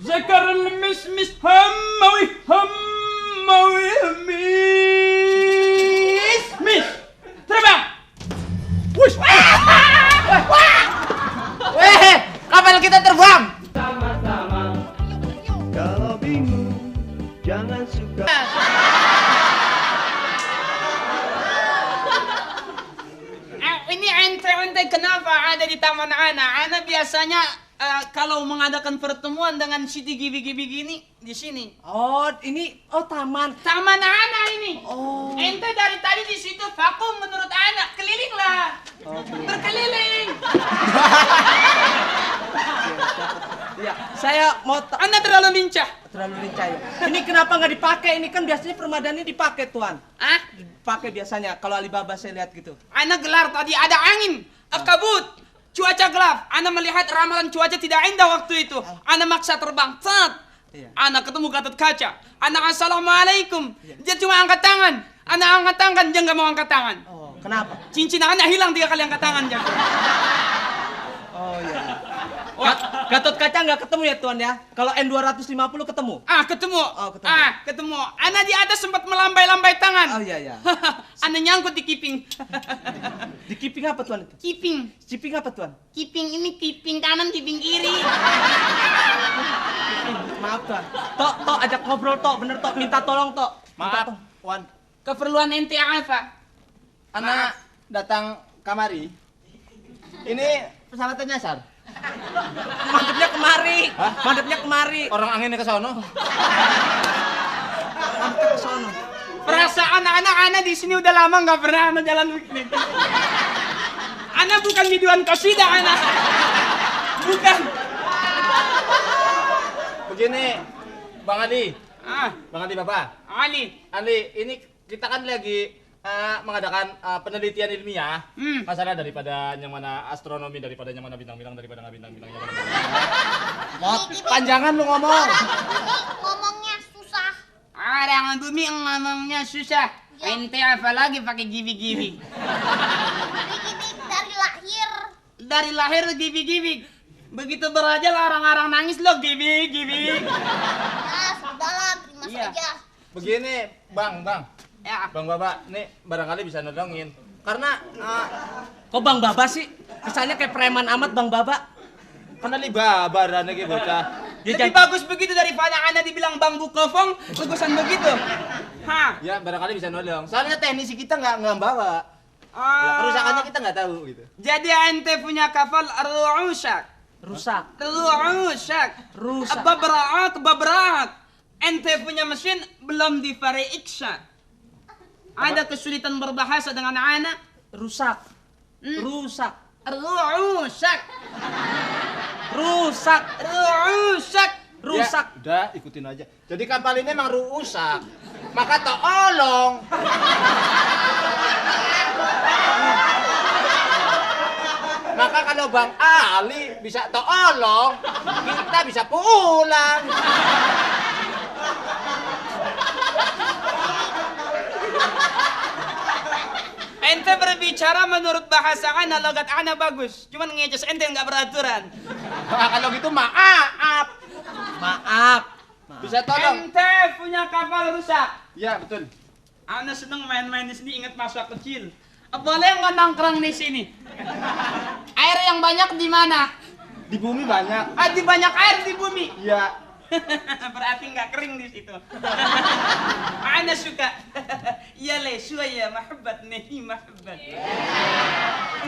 ذكر المسمس هموي هموي ميس ميس terbang. Wush. Weh, kapal kita terbang. Kalau bingung, jangan suka. Ini ente kenapa ada di Taman Ana? Ana biasanya kalau mengadakan pertemuan dengan Siti Gibi-Gibi gini di sini. Oh, taman. Taman Ana ini. Oh. Ente dari tadi di situ vakum menurut Ana. Kelilinglah. Berkeliling. Iya, saya mau Ana terlalu lincah. terlalu lincah ya. Ini kenapa nggak dipakai? Ini kan biasanya permadani dipakai, Tuan. Ah, Dipakai biasanya kalau Alibaba saya lihat gitu. Ana gelar tadi ada angin, kabut, cuaca gelap. Ana melihat ramalan cuaca tidak indah waktu itu. Ana maksa terbang. Tet. Iya. Ana ketemu Gatot Kaca. Ana assalamualaikum. Dia cuma angkat tangan. Ana angkat tangan, dia nggak mau angkat tangan. Oh, kenapa? Cincin Ana hilang 3 kali angkat tangan dia. Oh iya. Gatot Kaca nggak ketemu ya, Tuan ya? Kalau N250 ketemu? Ketemu. Oh, ketemu. Ketemu. Ana di atas sempat melambai-lambai tangan. Oh iya iya. Ana nyangkut di kiping. Di kiping apa, Tuan itu? Kiping. Kiping apa, Tuan? Kiping ini kiping kanan, kiping kiri. Maaf, Tuan. Tok, ajak ngobrol, Tok. Bener, Tok. Minta tolong, Tok. Maaf, Wan. Keperluan ente apa? Anak datang kamari. Ini pesawatnya nyasar. Madepnya kemari. Hah? Madepnya kemari. Orang anginnya ke sono. Madepnya ke sono. Perasaan anak-anak di sini udah lama nggak pernah anak jalan begini. Anak bukan biduan kasidah anak. Bukan. Begini, Bang Adi. Bang Adi Bapak. Ali. Ini kita kan lagi mengadakan penelitian ilmiah. Masalah daripada yang mana astronomi, daripada yang mana bintang-bintang, daripada nggak bintang-bintang, yang mana. Panjangan lu ngomong. Ngomongnya susah. Orang bumi ngomongnya susah. Ente apa lagi pakai gibi-gibi? Gigi dari lahir. Dari lahir gibi-gibi. Begitu beraja orang-orang nangis lo gibi-gibi. Ya, sudahlah, terima Iya. saja. Begini, Bang. Ya. Bang Bapak, nih barangkali bisa nolongin. Karena Kok Bang Baba sih? Kesannya kayak preman amat, Bang Baba. karena Alibaba dan lagi bocah. Lebih bagus begitu daripada Anda dibilang Bang Bukofong, bagusan begitu. Hah? Ya barangkali bisa nolong. Soalnya teknisi kita nggak bawa. Ya, kerusakannya kita nggak tahu gitu. Jadi ente punya kapal rusak. Rusak. Rusak. Babrak. Ente punya mesin belum diperiksa. Ada kesulitan berbahasa dengan anak? Rusak. Rusak. Rusak. Ya, udah ikutin aja. Jadi kapal ini emang rusak. Maka tolong. Maka kalau Bang Ali bisa tolong, kita bisa pulang. Ente berbicara menurut bahasa ana, logat ana bagus. Cuman ngeces ente nggak beraturan. Nah, kalau gitu maaf. Maaf. Bisa tolong. Ente punya kapal rusak. Ya, betul. Ana seneng main-main di sini, ingat masa kecil. Boleh nggak nongkrong di sini? Air yang banyak di mana? Di bumi banyak. Di banyak air di bumi. Iya. Berarti nggak kering di situ. Ana suka. Ya le, suaya mahabbat nahi mahabbat.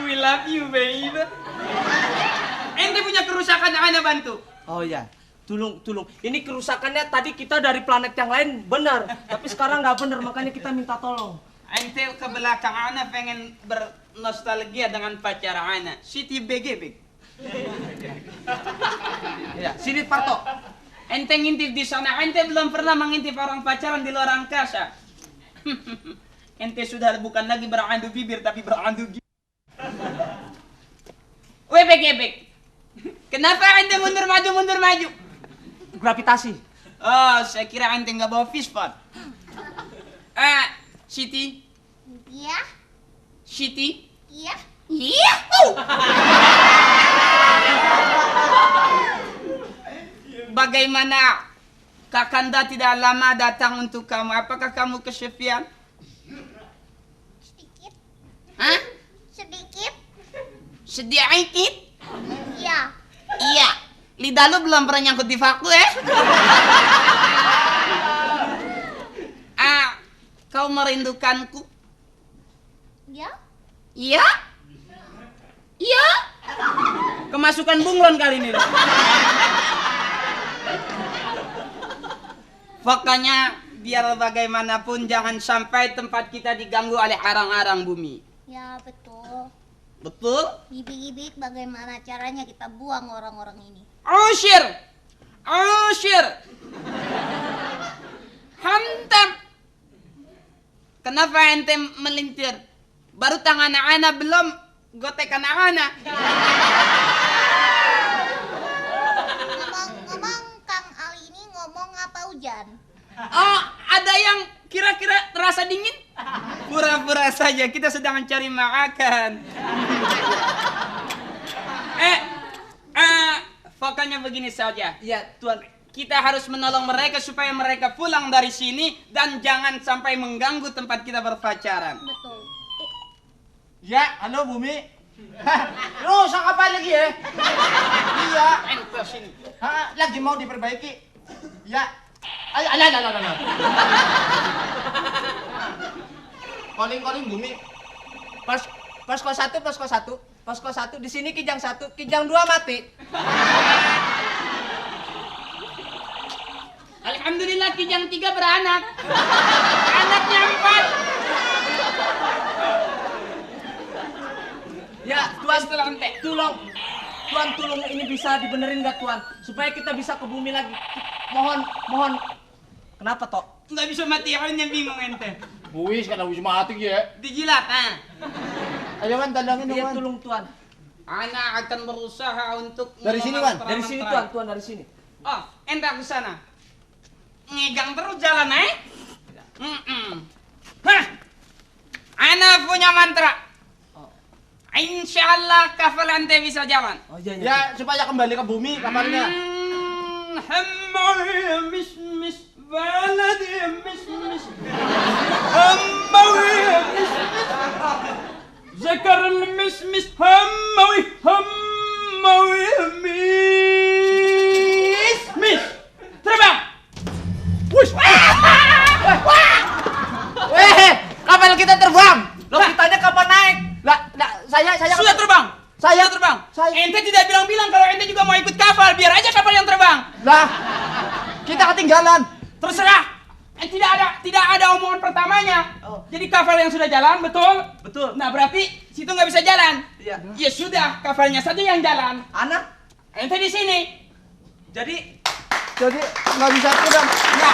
We love you, baby. Ente punya kerusakan ana bantu. Oh iya. Tulung. Ini kerusakannya tadi kita dari planet yang lain benar, tapi sekarang nggak benar, makanya kita minta tolong. Ente ke belakang ana pengen bernostalgia dengan pacar ana, Siti Begebek. Ya, sini Parto. Ente ngintip di sana, ente belum pernah mengintip orang pacaran di luar angkasa. Ente sudah bukan lagi beradu bibir, tapi beradu gigi. Weh Begebek, kenapa ente mundur maju? Gravitasi. Oh, saya kira ente nggak bawa fishpot. Siti, Iya, Siti. iya. Iya. bagaimana Kakanda tidak lama datang untuk kamu? Apakah kamu kesepian? Sedikit. Hah? Sedikit. Sedikit? Iya. Iya. Lidah lu belum pernah nyangkut di vaku ya? Kau merindukanku? Ya. Iya? Iya? Kemasukan bunglon kali ini. Pokoknya biar bagaimanapun jangan sampai tempat kita diganggu oleh arang-arang bumi. Ya betul. Betul? Gibik-gibik bagaimana caranya kita buang orang-orang ini? Usir! Usir! Hantam! Kenapa ente melintir? Baru tangan anak-anak belum gotek anak-anak. Ngomong-ngomong, Kang Ali ini ngomong apa hujan? Oh, ada yang kira-kira terasa dingin? Pura-pura saja, kita sedang mencari makan. Pokoknya begini saja. Iya, Tuan. Kita harus menolong mereka supaya mereka pulang dari sini dan jangan sampai mengganggu tempat kita berpacaran. Betul. Ya, halo Bumi. Lu sang apa lagi ya? Iya. Ente sini. Lagi mau diperbaiki. Ya. Ayo, ayo. Calling Bumi. Posko 1 di sini Kijang 1, Kijang 2 mati. Alhamdulillah Kijang 3 beranak. Anaknya 4. Ya, Tuan, Setelah ente. Tuan, ini bisa dibenerin nggak Tuan? Supaya kita bisa ke bumi lagi. Mohon. Kenapa, Tok? Nggak bisa mati, yang bingung ente. Buis kan wis mati ya. Dijilat, Ayo Wan tandangin dong Iya, Wan. tolong Tuan. Anak akan berusaha untuk Dari sini, menolong Wan. Dari sini teraman Tuan, dari sini. Oh, ente ke sana. Ngegang terus jalan, Hah. Ana punya mantra. Oh. Insya Allah kafal ente bisa jalan. Oh iya. Ya supaya kembali ke bumi kamarnya. Hammawi mis baladi mis Hammawi mis Zakar mis Hammawi mis terbang. Wush. Weh, kapal kita terbang. Loh, kitanya kapan naik? Lah, saya Sudah terbang. Saya terbang. Saya Ente tidak bilang-bilang kalau ente juga mau ikut kapal, biar aja kapal yang terbang. Lah, kita ketinggalan. Terserah. Tidak ada omongan pertamanya. Oh. Jadi kapal yang sudah jalan, betul? Betul. Nah berarti situ nggak bisa jalan. Iya. Ya sudah, kapalnya saja yang jalan. Anak, Ente di sini. jadi Jadi nggak bisa terbang. Ya,